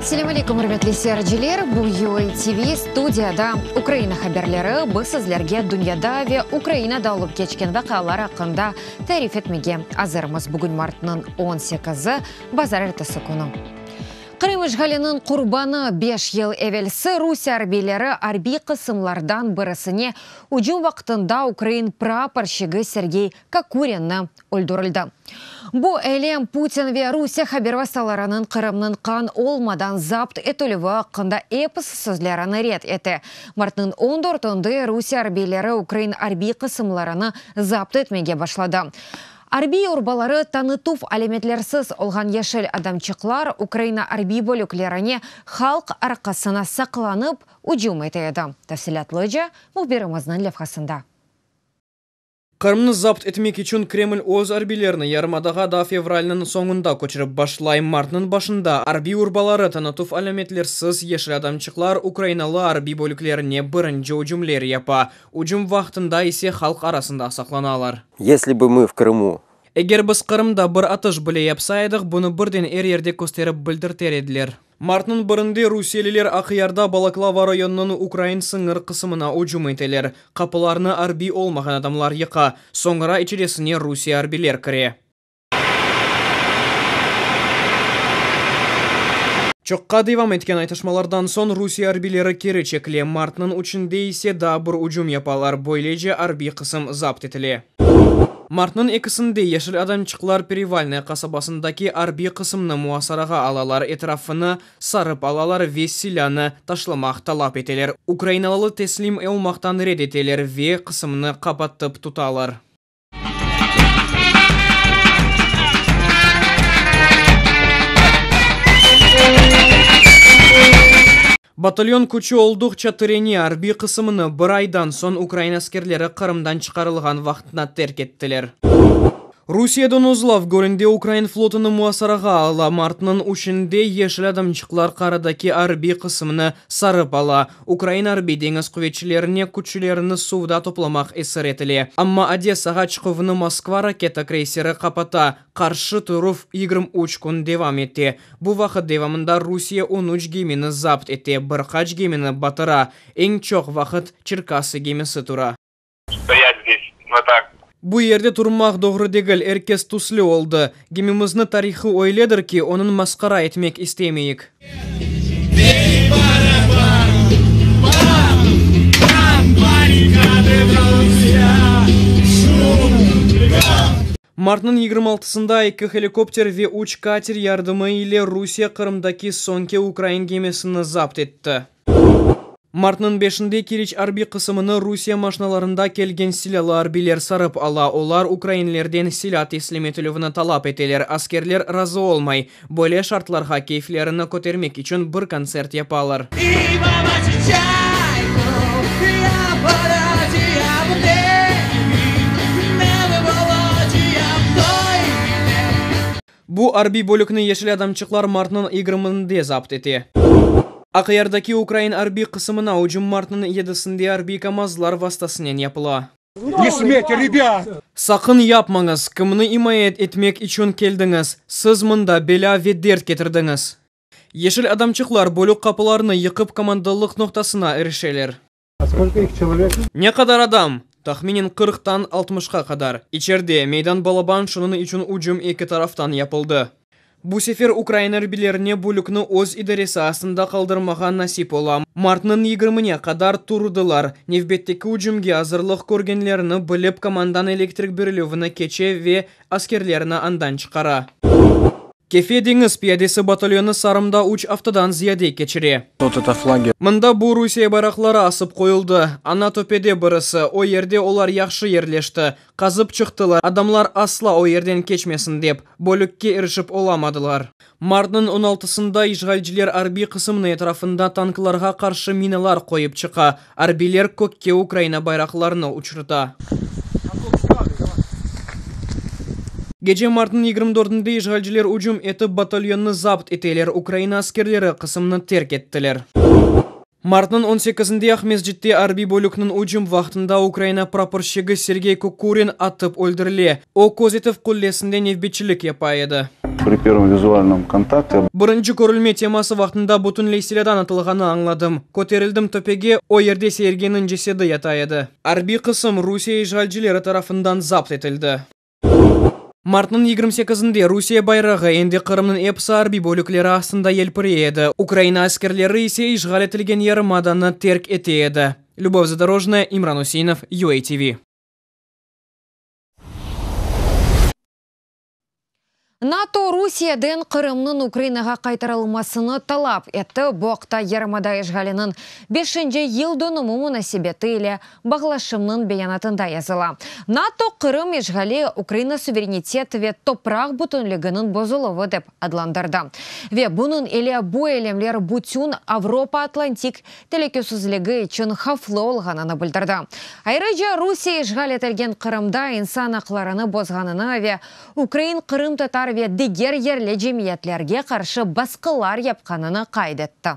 Selâm aleyküm, ürmetli seyirciler! Bu UA TV studiyada Ukraina haberleri. Biz sizlerge dünyada ve Ukrainada olıp keçken vaqialar aqqında tarif etmege azırmız. Bugün martnıñ on sekizi, bazarertesi künü. Qırım işğaliniñ qurbanı, beş yıl evelsi Rusiye arbiyleri arbiy qısımlardan birisine ücüm vaqtında ukrain praporşçigi Sergey Kokorinni öldürildi. Bu eylem Putin ve Rusiye haber vastalarınıñ Qırımnıñ qan olmadan zapt etilüvi aqqında episi sözlerini red ete. Martnıñ on dörtünde Rusiye arbiyleri ukrain arbiy qısımlarını zapt etmege başladı. Arbiy urbaları tanıtuv alâmetlersiz olğan yeşil adamçıqlar Ukraina arbiy bölüklerine halq arqasına saqlanıp ücüm ete edi. Tafsilâtlıca mühbirimizniñ levhasında. Qırımnı zapt etmek içün Kreml öz arbiylerini yarımadağa daa fevralniñ soñunda köçürip başlay. Martnıñ başında arbiy urbaları tanıtuv alâmetlersiz yeşil adamçıqlar ukrainalı arbiy bölüklerine birinci ücümler yapa. Ücüm vaqtında ise halq arasında saqlanalar. Yesli bı mı v Krımu. Eger biz Qırımda bir atış bile yapsaydıq, bunı birden er yerde kösterip bildirter ediler. Martnıñ birinde rusiyeliler Aqyarda Balaklava rayonınıñ ukrain sıñır qısımına ücüm eteler. Qapılarnı arbiy olmağan adamlar yıqa, soñra içerisine Rusiye arbiyler kire. Çoqqa devam etken aytışmalardan soñ Rusiye arbiyleri keri çekile, martnıñ üçünde ise daa bir ücüm yapalar, böylece arbiy qısım zapt etile. Martnıñ ekisinde yeşil adamçıqlar Perevalnoye qasabasındaki arbiy qısımnı muasarağa alalar, etrafını sarıp alalar ve silânı taşlamaq talap eteler. Ukrainalılı teslim olmaqtan red eteler ve qısımnı qapatıp tutalar. Batalyon küçü olduqça tirene, arbiy qısımını bir aydan soñ ukrain askerleri Qırımdan çıqarılğan vaqtına terk ettiler. Rusiye Donuzlav gölünde ukrain flotunı muasarağa ala. Martnıñ üçünde yeşil adamçıqlar qaradaki arbiy qısımnı sarıp ala. Ukraina Arbiy-deñiz quvetçilerine küçlerini suvda toplamaq esir etile. Amma Odessağa çıquvnı Moskva raketa kreyseri qapata. Qarşı turuv 23 kün devam ete. Bu vaqıt devamında Rusiye on üç gemini zapt ete, bir qaç gemini batıra. Eñ çoq vaqıt Çerkası gemisi tura. Stoyat zdes, vot tak. Bu yerde turmaq doğru degil, er kes tüslü oldı. Gemimizniñ tarihı öyledir ki, onıñ masqara etmek istemeyik. Martnıñ 26-sında eki helikopter ve üç kater yardımı ile Rusiye Qırımdaki soñki ukrain gemisini zapt etti. Martnıñ beşinde Keriç arbiy qısımını Rusiye maşinalarında kelgen silâlı arbiyler sarıp ala. Olar ukrainlerden silâ teslim etilüvini talap eteler. Askerler razı olmay. Böyle şartlarğa keyflerini kötermek içün bir kontsert yapalar. Bu arbiy bölükni yeşil adamçıqlar martnıñ yigirminde zapt ete. Aqyardaki ukrain arbiy qısımına ücüm martnıñ yedisinde arbiy KAMAZlar vastasınen yapıla. Ne smeyte, rebât! Saqın yapmañız! Kimni imaye etmek içün keldiñiz? Siz mında belâ ve dert ketirdiñiz! Yeşil adamçıqlar bölük qapılarını yıqıp komandalıq noqtasına irişeler. Ne qadar adam? Tahminen qırqtan altmışqa qadar. İçeride, meydan balaban, şunıñ içün ücüm eki taraftan yapıldı. Bu sefer ukrain arbiylerine bölükni öz idaresi astında qaldırmağa nasip ola. Martnıñ yigirmine qadar turdılar. Nevbetteki ücümge azırlıq körgenlerini bilip, komandan elektrik berilüvini keçe ve askerlerini andan çıqara. Kefe deñiz piyadesi batalyonı sarımda üç aftadan ziyade keçire. Mında bu Rusiye bayraqları asıp qoyuldı. Ana töpede birisi, o yerde olar yahşı yerleşti. Qazıp çıqtılar, adamlar asla o yerden keçmesin dep, bölükke irişip olamadılar. Martnıñ on altısında işğalciler arbiy qısımnıñ etrafında tanklarğa qarşı minalar qoyıp çıqa. Arbiyler kökke Ukraina bayraqlarını uçurta. Gece martnıñ 24-nde işğalciler ücüm etip, batalyonnı zapt eteler, Ukraina askerleri qısımnı terk ettiler. Martnıñ on sekizinde Aqmescitte arbiy bölükniñ ücüm vaqtında Ukraina praporşçigi Sergey Kukurin atıp öldürile. O, közetüv qullesinde nevbetçilik yapa edi. Pri pervom vizualnom kontakte. Birinci körülme teması vaqtında bütünley silâdan atılğanı añladım. Köterildim töpege, o yerde Sergeyniñ cesedi yata edi. Arbiy qısım Rusiye işğalcileri tarafından zapt etildi. Martnıñ 28-inde Rusiye bayrağı endi Qırımnıñ episi arbiy bölükleri astında yelpirey edi, Ukraina askerleri ise işğal etilgen yarımadanı terk ete edi. Lübov Zadorojnaya, İmran Useinov, UATV. NATO Rusiyeden Qırımnıñ Ukrainağa qaytarılmasını talap etti. Bu aqta yarımada işğaliniñ beşinci yıl dönümi munasebeti ile bağlaşımnıñ beyanatında yazıla. NATO Qırım işğali Ukraina suverenitet ve topraq bütünliginiñ bozuluvı dep adlandırdı. Ve bunıñ ile bu eylemler bütün Avropa atlantik telükesizligi içün havflı olğanını bildirdi. Ayrıca Rusiye işğal etilgen Qırımda insan aqlarını bozğanını ve ukrain, qırımtatar ve diger yerli cemiyetlerge qarşı basqılar yapqanını qayd etti.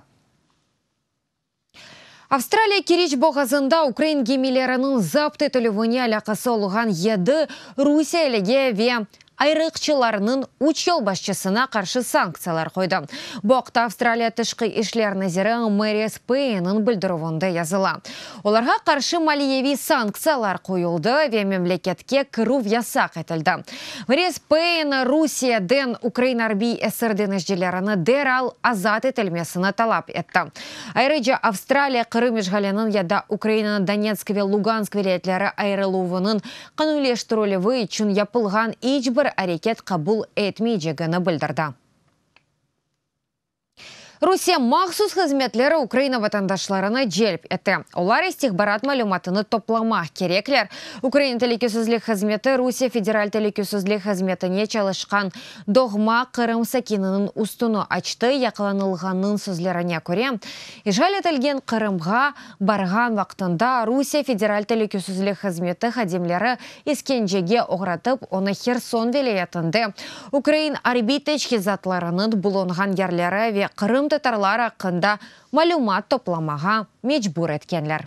Avstraliya Keriç boğazında ukrain gemileriniñ zapt etilüvine alâqası olğan yedi rusiyelige ve ayırıqçılarnıñ üç yolbaşçısına qarşı sanktsiyalar qoydı. Bu aqta Avstraliya Tışqı işler naziri Maris Peyniñ bildirüvinde yazıla. Olarğa qarşı maliyeviy sanktsiyalar qoyuldı ve memleketke kirüv yasaq etildi. Maris Peyn Rusiyeden ukrain arbiy esir deñizcilerini deral azat etilmesini talap etti. Ayrıca Avstraliya Qırım işğaliniñ ya da Ukrainanıñ Donetsk ve Lugansk vilâyetleri ayırıluvınıñ qanuniyleştirilüvi içün yapılğan iç bir areket qabul etmeycegini bildirdi. Rusiye mahsus hızmetleri Ukraina vatandaşlarını celp ete. Olar istihbarat malümatını toplamaq kerekler. Ukraina telükesizlik hızmeti Rusiye Federal telükesizlik hızmetine çalışqan doğma Qırım sakininiñ üstüni açtı, yaqalanılğannıñ sözlerine köre, işğal etilgen Qırımğa barğan vaqtında Rusiye Federal telükesizlik hızmeti hadimleri iskencege oğratıp, onı Herson vilâyetinde ukrain arbiy teçhizatlarınıñ bulunğan yerleri ve qırımtatarlar aqqında malümat toplamağa mecbur etkenler.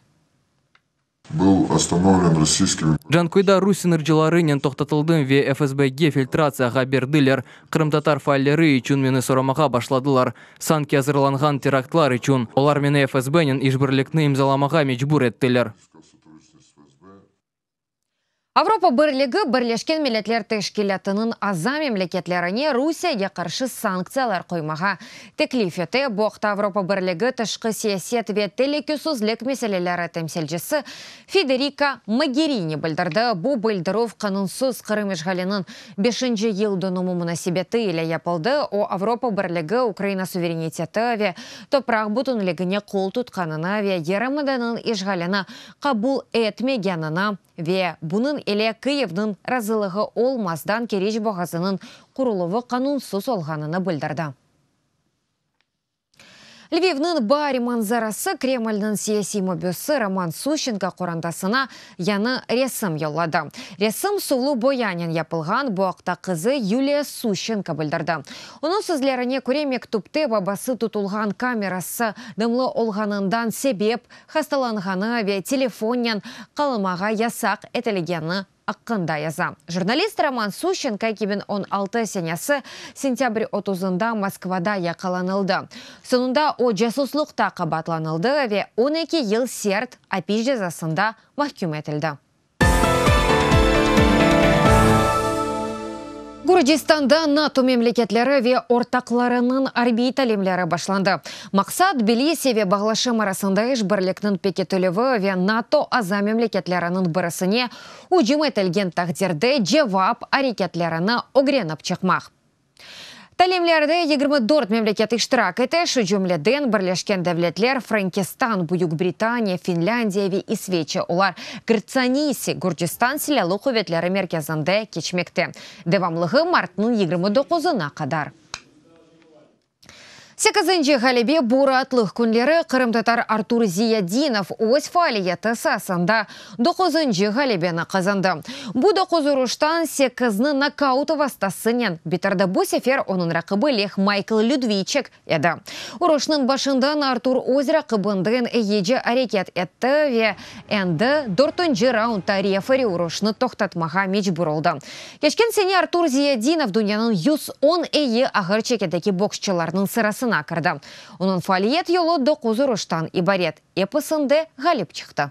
Был ostanovlen rossiyskimi. Canköyde rus sıñırcılarınen toqtatıldım ve FSB-ge filtratsiyağa berdiler. Qırımtatar faalleri içün meni soramağa başladılar. Sanki azırlanğan teraktlar içün. Olar meni FSB-nen işbirlikni imzalamağa mecbur ettiler. Avropa Birligi Birleşken Milletler Teşkilâtınıñ aza memleketlerine Rusiyege qarşı sanktsiyalar qoymağa teklif ete. Bu aqta Avropa Birligi tışqı siyaset ve telükesizlik meseleleri temsilcisi Federika Mogerini bildirdi. Bu bildirüv qanunsız Qırım işğaliniñ beşinci yıl dönümi munasebeti ile yapıldı. O, Avropa Birligi Ukraina suvereniteti ve topraq bütünligine qol tutqanını ve yarımadanıñ işğalini qabul etmegenini ve bunıñ ile Kıyivniñ razılığı olmazdan Keriç boğazınıñ quruluvı qanunsız olğanını bildirdi. Lvivniñ baar manzarası Kremlniñ siyasiy mabüsi Roman Suşçenko qorantasına yañı resim yolladı. Resim suvlu boyanen yapılğan, bu aqta qızı Yuliya Suşçenko bildirdi. Onıñ sözlerine köre, mektüpte babası tutulğan kamerası dımlı olğanından sebep hastalanğanı ve telefonnen qalmağa yasaq etilgeni aqqında yaza. Jurnalist Roman Suşçenko 2016 senesi sentâbr otuzında Moskvada yaqalanıldı. Soñunda o casuslıqta qabaatlanıldı ve 12 yıl sert apis cezasında mahküm etildi. Gürcistanda NATO memleketleri ve ortaqlarınıñ arbiy talimleri başlandı. Maqsat, Tbilisi ve bağlaşım arasında işbirlikniñ pekitilüvi ve NATO aza memleketleriniñ birisine ücüm etilgen taqdirde cevap areketlerini ögrenip çıqmaq. Talimlerde 24 memleket iştirak ete, şu cümleden Birleşken Devletler, Frenkistan, Büyük Britaniya, Finlândiya ve İsveçiya. Olar Krtsanisi, Gürcistan Silâlı quvetleri merkezinde keçmekte. Devamlığı martnıñ 29-na qadar. Sekizinci ğalebe bu raatlıq künleri qırımtatar Artur Ziyadinov öz faaliyeti saasında doquzıncı ğalebeni qazandı. Bu doquz uruştan sekizni nokaut vastasınen bitirdi. Bu sefer onıñ raqibi leh Maykl Lüdviçek edi. Uruşnıñ başından Artur öz raqibinden eyice areket etti ve endi dörtünci raundta referi uruşnı toqtatmağa mecbur oldı. Keçken sene Artur Ziyadinov dünyanıñ 110 eyi ağır çekideki boksçılarnıñ sırasına kirdi. Onıñ faaliyet yolu doquz uruştan ibaret, episinde ğalip çıqtı.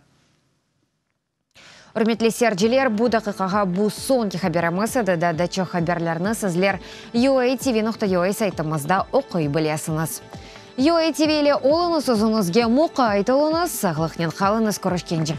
Ürmetli seyirciler, bu daqiqağa bu soñki haberimiz edi. Daa da çoq haberlerni sizler uatv.ua saytımızda oquy bilesiñiz. UATV ile oluñız, özüñizge muqayt oluñız, sağlıqnen qalıñız, körüşkence.